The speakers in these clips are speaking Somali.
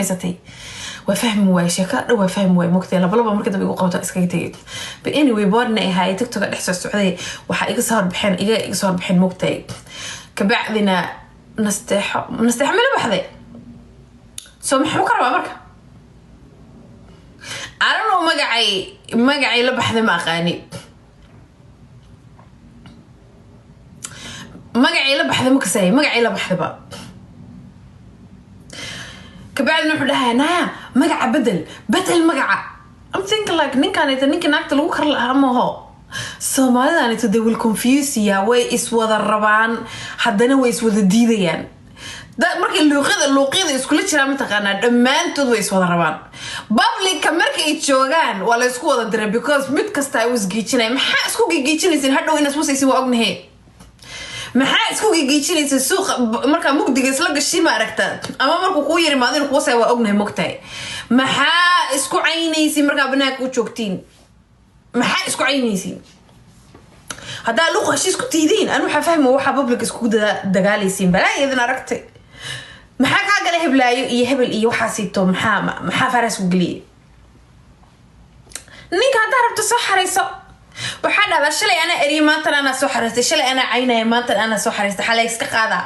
Samaysatay waa fahmi waaye, sheekada dhan waa fahmi waaye. Mogtay labalaba marka dambe igu qabto, iskaga tegay. But anyway, boorna ay ahaayay, TikToka dhex soo socday, waxaa iga soo horbaxeen, iga soo horbaxeen, mogtay. Kabacdina Nasteexo, Nasteexo mala baxday. So maxuu ka rabaa marka? I don't know. Magacay la baxday ma aqaani. Magacay la baxday ma kasay, magacay la baxdayba. Kabacdina wuxuu dhahayaa, "Naya, magaca bedel, bedel magaca." I'm thinking like, ninkanita ninka naagta lagu kar lahaa maho. Soomaalidanito, they will confuse ya. Way iswada rabaan, haddana way iswada diidayaan. Markay luuqyada iskula jiraan, mataqaanaa, dhammaantood way iswada rabaan. Publica markay joogaan waa la isku wada diray, because mid kasta ay isgiijinaya. Maxaa isku gigiijinaysin? Hadhow inaad wasaysin waa ognahe. Maxaa isku gigiijinaysa suuqa markaa mugdiga isla gashi, ma aragta? Ama markuu kuu yarimaado inuu kuwasaya waa ognahay, mogtahay. Maxaa isku caynaysin markaa banaanka u joogtiin? Maxaa isku caynaysin haddaa luuq heshiis ku tiidiin? Anu waxaa fahmi waxaa public iskugu dagaalaysiin. Balaa idin aragtay. Maxaa kaa gala heblaayo iyo hebel iyo waxaasiito? Maxaa faras ku geliyay? Ninka haddaa rabto soo xarayso. Waxaa dhahdaa, "Shalay anaa eriyay, maantana anaa soo xariistay. Shalay anaa caynaya, maantana anaa soo xariistay." Xalay iska qaadaa.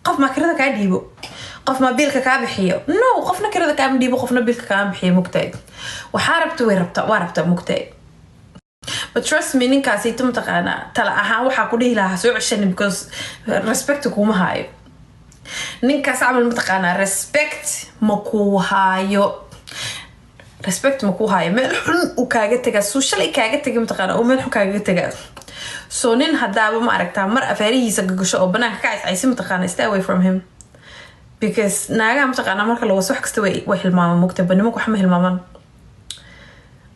Qof maa kirada kaa dhiibo? Qof maa biilka kaa bixiyo? No, qofna kirada kaama dhiibo, qofna biilka kaama bixiyo, mugtahay. Waxaa rabta way rabta, waa rabta, mugtahay. But trust me, ninkaasito, mataqaanaa, tala ahaan waxaa ku dhihi lahaa soo ceshani, because respect kuma haayo ninkaas camal. Mataqaanaa, respect ma kuu haayo, respect ma kuu haayo. Meel xun uu kaaga tegaa, suu shalay kaaga tegay, mataqaana, uu meel xun kaaga tegaa. So nin haddaaba, ma aragtaa, mar afaarihiisa gagasho oo banaanka ka cayscaysa, mataqaana, stay away from him, because naagaha, mataqaana, marka la waso wax kasta way hilmaamaan, mugta. Ba nimanku wax ma hilmaamaan.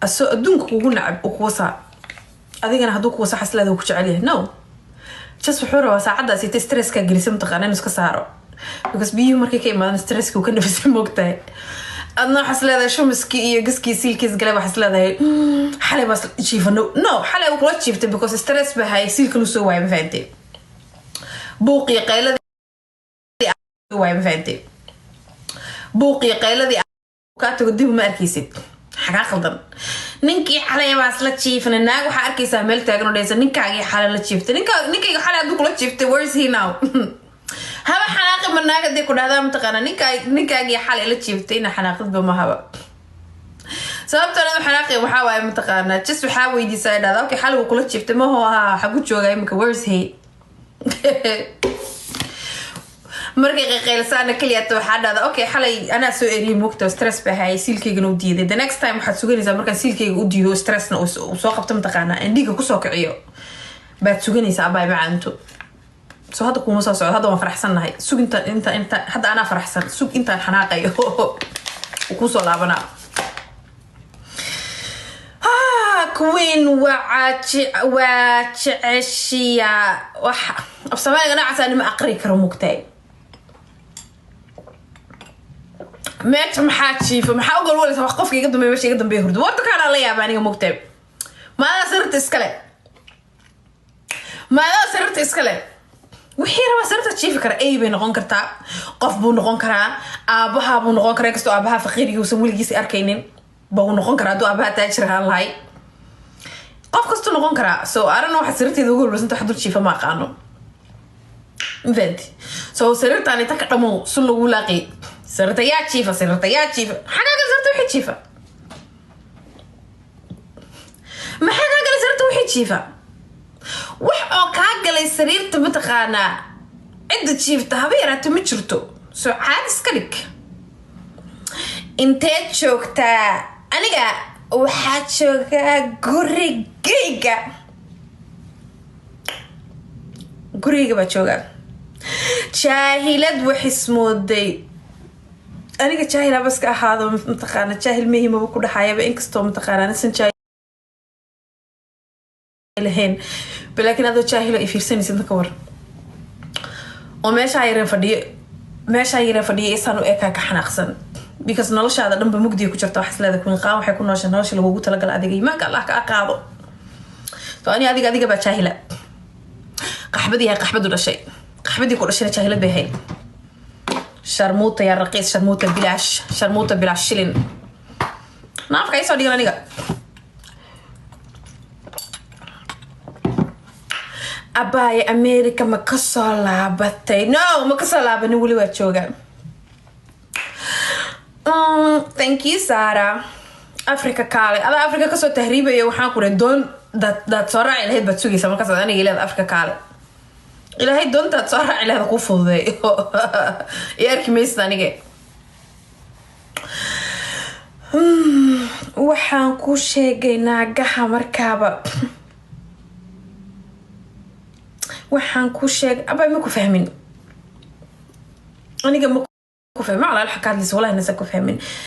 Asoo adduunka kugu nacab uu kuwasaa, adigana hadduu kuwasa xasleeda ku jecel yahay. No, just wuxuu rabaa saacaddaas ita stresska gelisa, mataqaana, inuu iska saaro, because biyuhu markay ka imaadaan stresska uu ka nafisay, moogtahay. Adna waxaas leedahay shumiskii iyo gaskii siilkiis galay. Waxaas leedahay, "Xalay baa jiifano." No, xalay uu kula jiiftay because stress ba hayay, siilka lu soo waayay, ma fahantay? Buuqiyo qayladii waayay, ma fahantay? Buuqiyo qayladii kaa tago, dib ma arkaysid. Xagaa qaldan? "Ninkii xalay baas la jiifnay." Naag waxaa arkaysaa meel taagan oo dhahaysa, "Ninkaagii xalay la jiiftay." Ninkayga xalay hadduu kula jiiftay, where is he now? Haba xanaaqi ma. Naag haddii ku dhahdaa, mataqaana, ninkaagii xalay la jiiftay, ina xanaaqidba ma haba. Sababta anadu xanaaqi waxaa waaye, mataqaana, just waxaa weydiisaa, dhahda, "Okay, xalay wuu kula jiiftay maho? Ahaa, xagu joogaa imika? Where is he?" Markay qayqaylisaana keliyaata waxaa dhahda, "Okay, xalay anaa soo eriyay, moogta, stress baa hayay, siilkaygana u diiday." The next time waxaad suganaysaa markaan siilkayga u diido, stressna uu soo qabto, mataqaanaa, indhiga kusoo kiciyo baad suganaysaa. Abaay macaanto, so hadda kuuma soo socdo. Hadda waan faraxsannahay. Sug inta hadda anaa faraxsan. Sug intaan xanaaqayo, uu kuusoo laabanaa. Ah, queen waa jeceshiya. Wax af Soomaaliga noocaas anima aqri karo, mugtahay. Meesha maxaa jiifa? Maxaa u galwalaysa? Wax qofka iga dambeeya, meesha iga dambeeya hurdo warta kaanaa la yaaba aniga, mugtahay. Maadaa sariirta iskale? Maadaa sariirta iskale? Wixii rabaa sariirta jiifi kara. Ey bay noqon kartaa, qof buu noqon karaa, aabaha buu noqon karaa, inkastoo aabaha faqiirigii uusan weligiis arkaynin buu noqon karaa. Hadduu aabaha taajir ahaan lahay, qof kastuu noqon karaa. So arana waxa sariirteeda ugu walbalsanta wax dul jiifa ma aqaano, mafahantay? So sariirtaan inta ka dhamow sun lagu laaqi. Sariirta yaa jiifa? Sariirta yaa jiifa? Maxaa kaa gala sariirta wixii jiifa? Maxaa kaa galay sariirta wixii jiifa? Wax oo kaa galay sariirta, mataqaanaa, cidda jiifta haba yaraata ma jirto. Soo caadi iska dhig. Inteed joogtaa? Aniga waxaa joogaa gurigayga, gurigayga baa joogaa. Jaahilad wax ismooday. Aniga jaahil haba iska ahaado, mataqaana, jaahil mehimaba ku dhaxayaba, inkastoo, mataqaana, anisan jaahil ahayn. Laakiin adoo jaahilo ay fiirsanaysid ka war oo meeshaa yareen fadhiyo, meeshaa yareen fadhiyo, isaan u ekaa ka xanaaqsan, because noloshaada dhanba mugdiga ku jirta. Wax isleeda, "Queen Qaan waxay ku noosha nolosha lagugu talagala." Adiga iimaanka Allah ka qaado. So ani adiga baa jaahila. Qaxbadii yahay, qaxbadu dhashay, qaxbadii ku dhashayna jaahilad bay ahayd. Sharmuuta yaa raqiis, sharmuuta bilaash, sharmuuta bilaash shilin. Naafka isoo dhigan aniga. Abaaye, America ma kasoo laabatay? No, ma kasoo laabanin, weli waa jooga. Thank you, Sara. Africa kaale. Adaa Africa kasoo tahriibaya. Waxaan ku dhahay, doon daad soo raaci lahayd baad sugaysa. Markaas aniga ileeda Africa kaale. Ilaahay doontaad soo raaci lahayd kuu fududeeyo, iyo arki maysid aniga. Waxaan ku sheegay naagaha markaaba waxaan ku sheegay. Abay, ma ku fahmin aniga, ma ku fahmin. Macala waxa ka hadlaysa, wallahi nasa ku fahmin.